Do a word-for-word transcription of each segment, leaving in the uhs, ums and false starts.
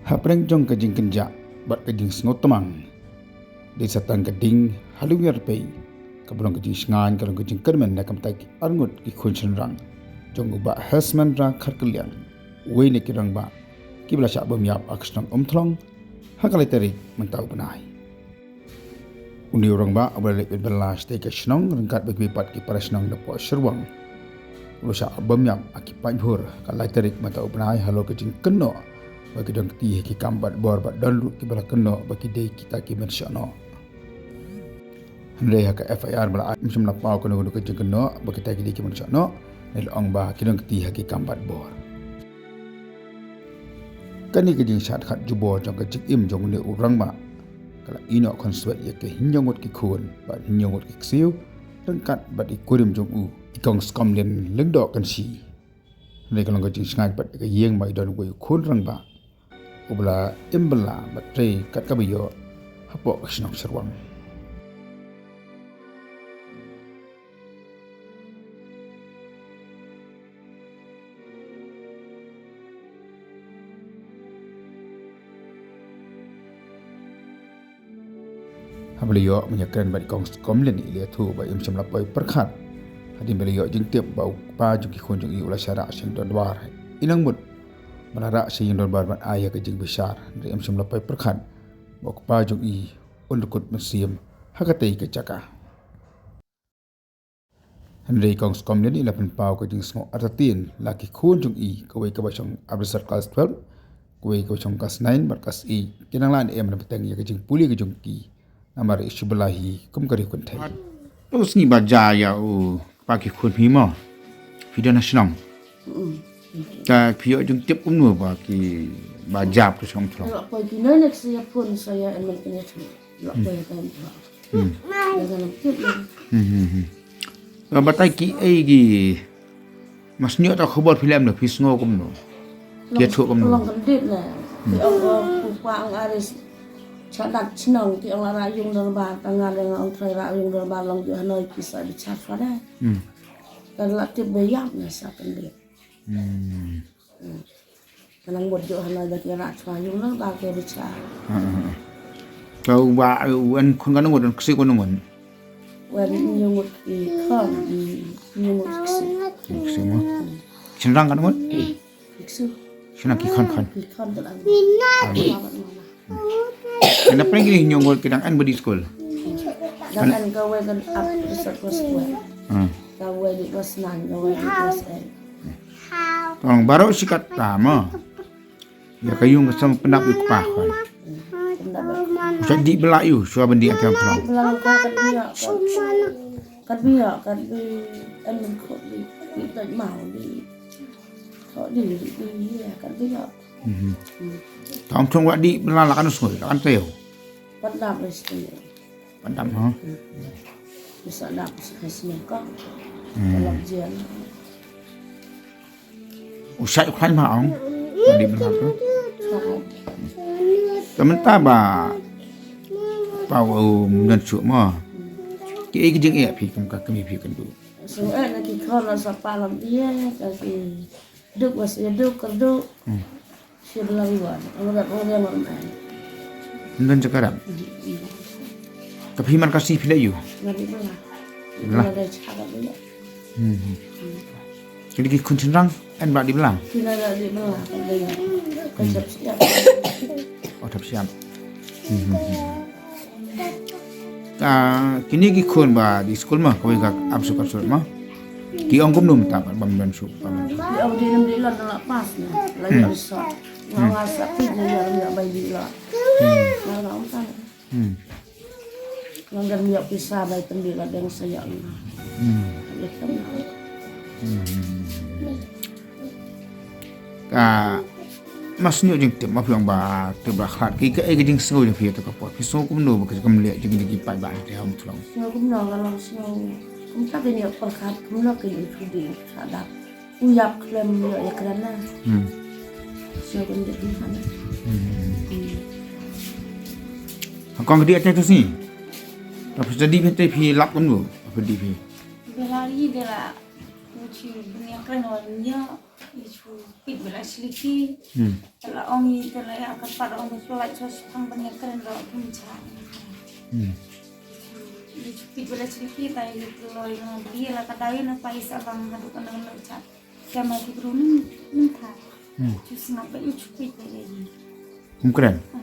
Hapdeng jong ka jingkynjah bad ka jingsngewtmang, dei sa tang ka ding ha Lum Ïar Pei kaba long ka jingshngaiñ, ka long ka jingkyrmen na ka bynta ki arngut ki khun shynrang jong u Bah Hesmendra Kharkylliang, uwei na ki rangbah kiba la shah bym ïap ha ka shnong Umthlong ha ka lai tarik mynta u bnai. Une u rangbah uba la leit beit bylla shatei ka shnong ryngkat bad kiwei pat ki para shnong napoh Shyrwang, u la shah bym ïap ha ki paidbah ha ka lai tarik mynta u bnai halor ka jingkynnoh ba ki don kti ha ki kam batbor bad don ruh kiba la kynnoh ba ki dei kita ki mynshohnoh. Hynrei ha ka F I R ba la ai, ym shym la paw kano kano ka jingkynnoh ba kita ki dei ki mynshohnoh, ne la ong ba ki don kti ha ki kam batbor. Kane ka jingshad khat jubor jong ka jingim jong une u rangbah ka la ïehnoh khonswet ïa ki hynñiew ngut ki khun bad hynñiew ngut ki ksiew ryngkat bad i kurim jong u, i Kong Skomlin Lyngdoh Kynshi. Hynrei ka long ka jingshngaiñ pat ïa ka ïing ba i don uwei u khun rangbah uba la im bylla bad trei kat kaba ïoh hapoh ka shnong Shyrwang. Haba la ïoh ban ïakren bad i Kong Skomlin, i la ïathuh ba im shym la poi pyrkhat hadien ba la ïoh jingtip ba u kpa jong ki khun jong i u la shah rah sha ïing dorbar. I nang mut ba la rah sha ïing dorbar ban ai ïa ka jingbishar, hynrei im shym la poi pyrkhat ba u kpa jong i un dkut mynsiem ha katei ka jaka. Hynrei i Kong Skomlin i la pynpaw ka jingsngew artatien, la ki khun jong i, kawei kaba shong Upper Circle Class twelve, kawei kaba shong Class nine bad Class eight, ki nang lah ne em ban bteng ïa ka jingpule ka jong ki, namar i shu bylla hi kum ka riew kynthei. To sngi ba jia ïa u kpa ki khun phi mo, phi don ha shnong. Mm. Ta phi ïoh jingtip kumno ba ki ba jia to shnong throng? Ïoh poi ki ne ne sa ïa phone sa ïa en men kane. Ïoh poi ka. Hmm. Ïa ka lam tip ne. Hmm, hmm, hmm. Ba batai ki ei ki mas nyok ta khubor film ne phi sngew kumno? Ki ïathuh kumno? Long kan dit ne. Ki ong, ong, u pa ong Aris. Chadat shnong ki ong la rah ïung dorbar, ka nga dang ong trai rah ïung dorbar long ju hanoi ki sa di chat fa ne. Hmm. Kan la tip ba ïap ne sa kan dit. Hmm. Hmm. Ka nang mut ju hanoi da ki rah chwa ïung dorbar ki di chat. Hmm, hmm, hmm. Ka u ba u en khun ka nang mut, en ksiew ka nang mut. Wan ïung mut ki khon, ïung mut ksiew. Ksiew mo. Hmm. Shynrang ka nang mut? Ksiew. Shynrang ki khon khon. Ki khon ka nang mut. Kane pyrshah kine hynñiew ngut ki dang en bad i skul. Dang en, kawei kan ap sa klas kwe. Hmm. Kawei dei klas nine, kawei dei klas eight. Tang baroh shi katta mo. Ïa ka ïung ka sa pyndap ïa u kpa khun. Hmm. Pyndap ïa u kpa. U sa dih bylla ïa u, shuwa ban dih ïa ka ïung. Dih bylla ka, kat biang, kat, kat biang, kat biang, en khot dih, dih tat mau dih. Khot dih, dih, dih, ïa, kat biang. Mhm. Hmm. Tang thong wa dih bylla la kan sngul, la kan teo. Pyndap ïa u. Pyndap, ha? Hmm. Bisa dap sa ka sngul ka. Hmm. Dalam jian. U shait u khlaiñ ma ong. Dih bylla tu. Ka mynta ba pa u, um, don shuh mo. Ki ei ki jingeh phi kum ka kmie phi kynduh? Shu eh na ki khon la sa pa lam ïa ka ki duk, was ïa duk kyrduh. Hmm. Shi bylla wan. Ong rap ong rap ong rap. Don jaka rap. Hmm, hmm. Ka phi man ka sngi phi leh ïa u? Nga dih bylla. Bylla. Bylla dei cha ka bylla. Hmm, hmm. Hmm. Ki dei ki khun shynrang en ba dih bylla? Ki na dih bylla, ka dei. Ka jap siap. Oh, jap siap. Hmm, hmm, hmm. Ah, kine ki khun ba dih skul ma, kawei ka ap suk ap suk ma. Ki ong kumno mynta bym don shuh, bym don. Ki ong dih nym dih lon la pass ne. La ïa result. Nga nga sa pit ne ïa ïa bai dih la. Hmm. Nga nga ong ta. Hmm. Nga ngam ïoh pisa bai pyndih la dang sa ïa nga. Hmm. Ïa ka nga. Hmm. Ka mas ñiuh jingtip ma phi ong ba tip ba khlad ki, kaei ka jingsngew jong phi ïa ka por? Phi sngew kumno ba ka kam leh jong ki paidbah te ha Umthlong? Sngew kumno, nga long sngew kumta, ka ñiuh pyrkhat kumno ka ñiuh thudi ka dap. U ïap khlem ïoh ïa kren na. Hmm. Sngew kumta kumta na. Hmm. Hmm. Ha kong ka dih ate tu si. Ta phi ta dih phi te phi lap kumno? Phi dih phi. Bela ri bela. Shu bniah kren wan ïa, i shu pit bela shliki. Hmm. Tela ong i tela ïa ka pat ong bela lait so shipang bniah kren ro kin cha. Hmm. I shu pit bela shliki ta i tela ïa bi la ka dai na pa i sa bang hadu kana na cha. Kama ki bru nin nin tha. Hmm. Shu sngap ba i shu pit bela i. Kum kren. Ah,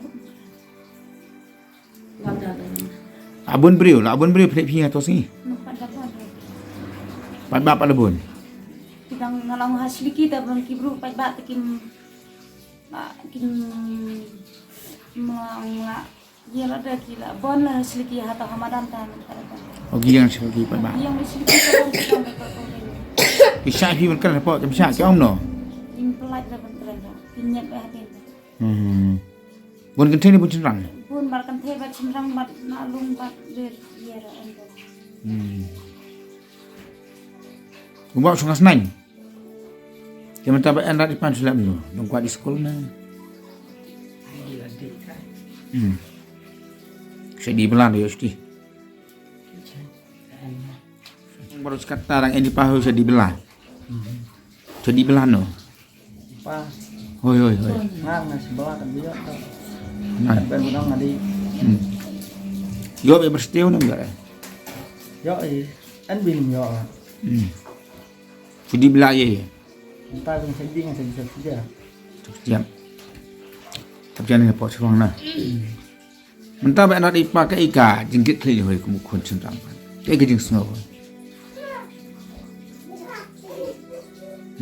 kum kren. Abun briew, la abun briew phi phi ha to sngi. Pat ba pat bun. Ki dang nga long ha shliki ta bun ki bru pat ba ta kim ba kim ma nga ye la da ki la bon la shliki ha to ha madan ta. O ki yang shliki pat ba. Yang shliki ta bun ki dang ba ko. Ki sha phi ban kren po kim sha ki ong no. Kim pelat da ban kren da. Kim nyet ba ha tin. Hmm. Bun kynthei ne bun shynrang? Bun bad kynthei bad shynrang bad na lung bad lir ïa ra en. Hmm. Uba shong asnang. Ke mynta ba en rat ipan shu lap no. Nong kwah di skul na. Hmm. Sha di bela no yo sti. Baru sekat tarang en di pahu sha di bela. Sha di bela no. Pa. Hoi, hoi, hoi. Nga nga sebelah kan dia tu. Nah. Kan ben menang tadi. Hmm. Yo be bersetiu nang yo. Yo i. En bin yo. Hmm. Sudi bela ye. Entah bin sedih ngan sedih sedih. Siap. Tapi jangan repot seruang nah. Mynta ba en rat i pa ka i ka jingkit khlieh hoi kum u khun shynrang. Ka i ka jingsngew.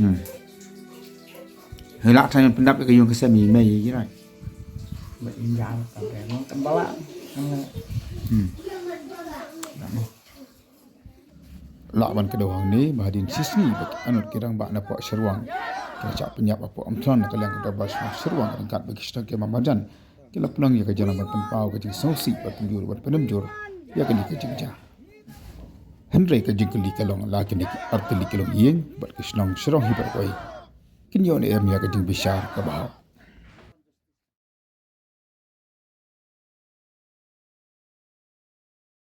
Hmm. Hei lah tang pyndap ka yung ka sem i mei i rai. Ba i jam ka be mo ka bala. Hmm. Lah ban kdew hangne ba hadien shisngi ba ki anut ki rangbah na poh Shyrwang ki la shah pynïap hapoh Umthlon na ka liang ka dorbar Shyrwang ryngkat bad ki shnong ki marjan ki la pynlong ïa ka jingïalam ban pynpaw ka jingsngewsih bad kumjuh ban pynmynjur ïa kane ka jingjia. Hynrei ka jingkylli ka long la kine ki artylli ki longïing bad ki shnong Shyrwang hi baroh kin ïoh ne em ïa ka jingbishar kaba hok.